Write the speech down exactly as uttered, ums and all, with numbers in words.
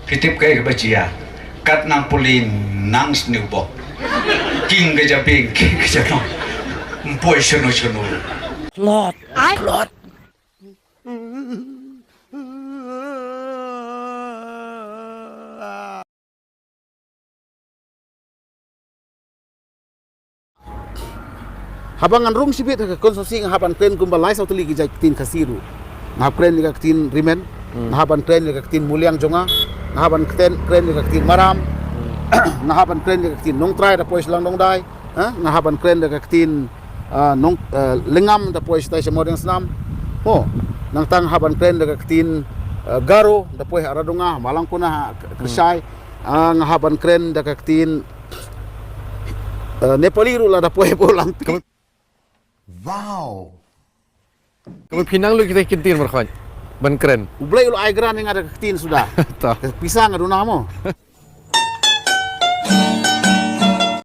Phi tip kaei kaba jia? Kat nang pule nang sniewbok. King ka jabieng, king ka janong. Ym poi shano shano. Klot. Klot. Haba ngan rung shibit ha ka constituency nga hap ban kren kumba lai saw tylli ki jait ktien Khasi ruh. Nga hap kren ïa ka ktien Rimen, nga hap ban kren ïa ka ktien Muliang jong nga, nga hap ban kren, kren ïa ka ktien Maram, nga hap ban kren ïa ka ktien Nongtrai da poi sha Langdongdai, eh, nga hap ban kren ïa ka ktien, ah, Nong, ah, Lyngngam da poi shatai sha Mawdiangsnam. Mo, nangta nga hap ban kren ïa ka ktien, ah, Garo da poi ha Radonga, Malangkona, ha K-, Kyrshai. Ah, nga hap ban kren da ka ktien, eh, Nepali ruh lada poi hapoh Langpih. Wow. Kaba phi nang lut kita ki ktien markhot ban kren. U Blei u la ai grant ïa nga da ka ktien suda. To. Ka pisa nga duna mo.